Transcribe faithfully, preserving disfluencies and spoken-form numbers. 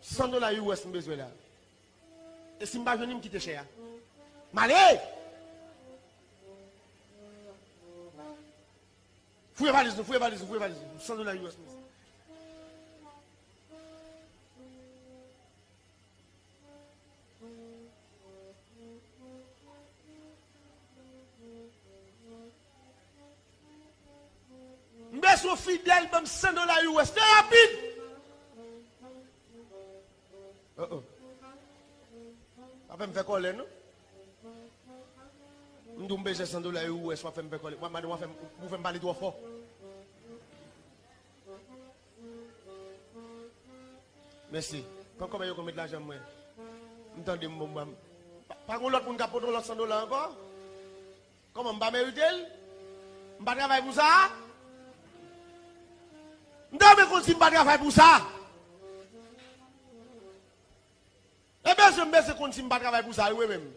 San dola U S m bezwen la. E si m pa jwenn li, m kite chè a. M ale! Fouye valiz nou, fouye valiz nou, fouye valiz nou. San dola U S m bezwen. M bezwen fidèl, ban m san dola U S. Fè rapid! Oh, oh. Pa fè m fè kòlè, non. M di w m bezwen san dola U S, w ap fè m fè kòlè. W ap mande w ap fè m, ou fè m pale twò fò. Mèsi. Pran kòb yo konn met lajan mwen. M tande m bon, m pa, pa gon lòt moun k ap pote yon lòt san dola ankò? Kòman, m pa merite l? M pa travay pou sa? M ta renmen konn si m pa travay pou sa. E bezwen m bezwen konn si m pa travay pou sa, wi, menm.